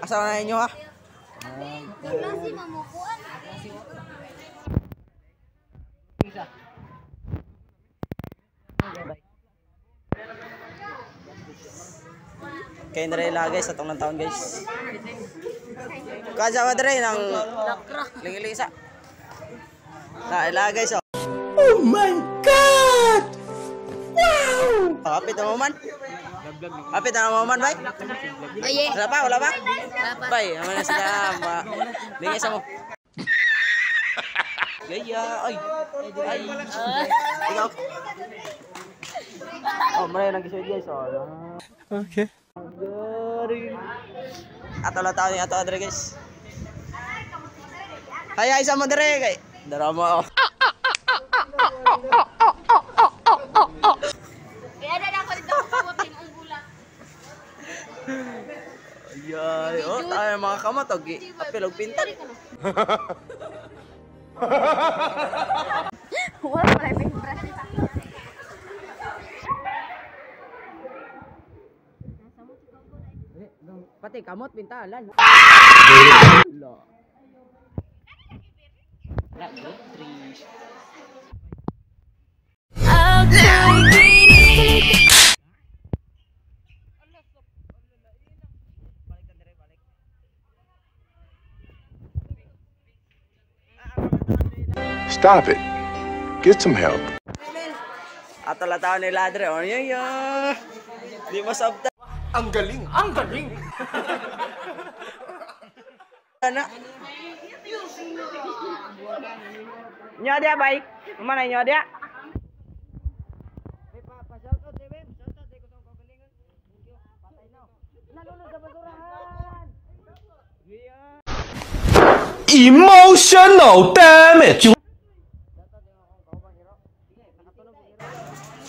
Asa na inyo ha? Kay na ila guys, atong lang taon guys. Kaja ba dre nang lingi-lingi sa. Na ila guys oh. Oh my God! Wow! Hapit na mo man. Hapit na mo man bay. Oye. Wala pa, wala pa? Bay, naman na sila. Lingi sa mo. Gaya, ay. Ay. Ikaw. Oh, maray nang gisuid guys oh. Okay. Ato lang tao ni ato adre guys. Hay ay sa mo dre kay. Drama oh. Kaya na lang ko dito ako ang bulak. Ay, oh, tayo mga kamot og apil og pintan. Wala pa rin brush. Pati kamot pintalan. Lo. La, group 3. Stop it. Get some help. Ato lang tao ni Ladre. Oh, yeah, yeah. Di masabta. Ang galing! Ang galing! Ana. Nyo dia bay. Mana nyo dia? Emotional damage!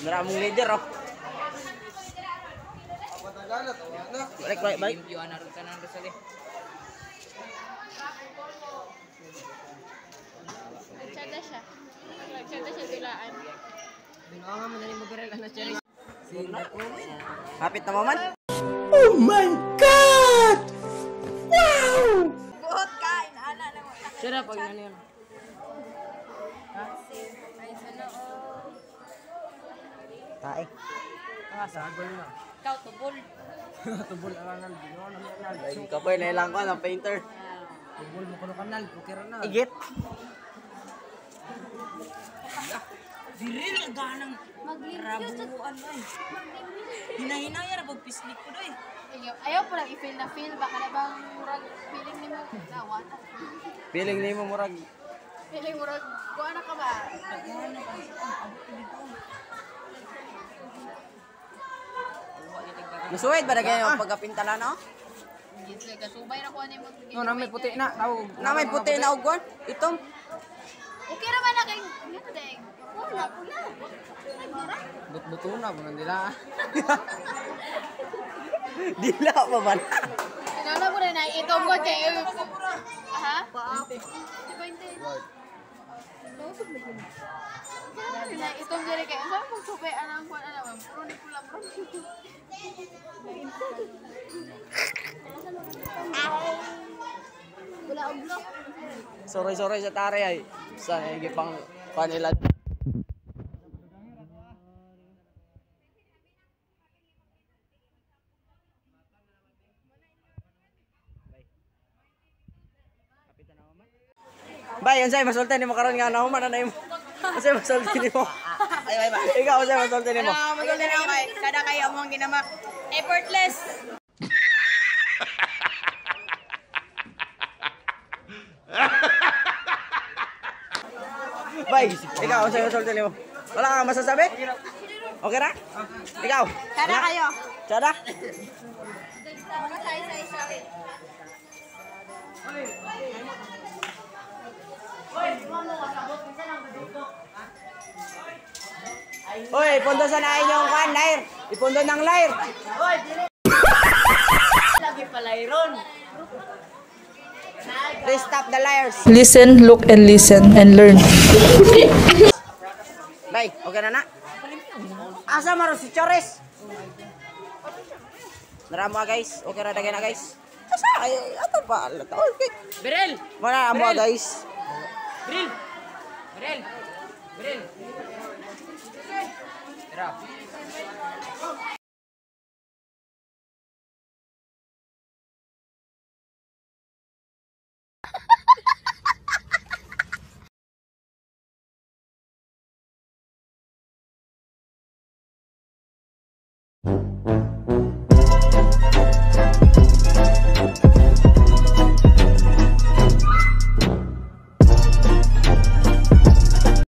Naramong leader oh. Balik balik balik. Nagtsada siya. Nagtsada siya dulaan. Hapit na mo man. Oh my God! Wow! Buhot ka, inaana na mo. Sira pag ano yun. Tae. Ikaw, tubol. Ay, kapoy na ilang ko ng painter. Tubol mo kuno kanal, okay ra na. Igit. Diril ang ganang Maglimpyo. rabuan ay. Hinahinaya ra pag pislik ko doy. Ayaw, ayaw po lang i-feel na feel. Baka na bang murag feeling ni mo. Nawa na. Feeling nimo murag Feeling murag, kuha na ka ba? Nasuwid ba na kayo pagkapintala no? Gitli ka, subay na kuha ni mo. No, na may puti na. Tawag. Na may puti na og kwan. Itom. Okay ra man na kay ngano dai. Pula, pula. Ay, dura. But-buto na mo nila. Dila pa ba na? Tinala ko na na itom ko kay Ha? 20. 20. Na itom diri kay unsa pag subay anang kuan ana ba? Puro ni pula bro. Wala og block. Sorry sorry sa tare ay. Sa gipang kanila. Bay, unsay masulti nimo karon nga nahuman na nimo? Unsay masulti nimo? Ay, ay, ay. Ikaw unsay masulti nimo? Ano, masulti na kay kada kayo among ginama. Effortless. Bay, ikaw unsay masulti nimo? Wala ka masasabi? Okay ra? Ikaw? Kada kayo. Tsada? Hoy, ipondo sa na inyong kwan, lair. Ipondo ng lair. Lagi palayron. Please stop the liars. Listen, look, and listen, and learn. Bay, okay na na? Asa maro si Chores? Naramo guys. Okay ra dagay na guys. Asa ay ato pa taon kay. Berel! Mana amo, guys. Berel! Berel! Berel! Tara.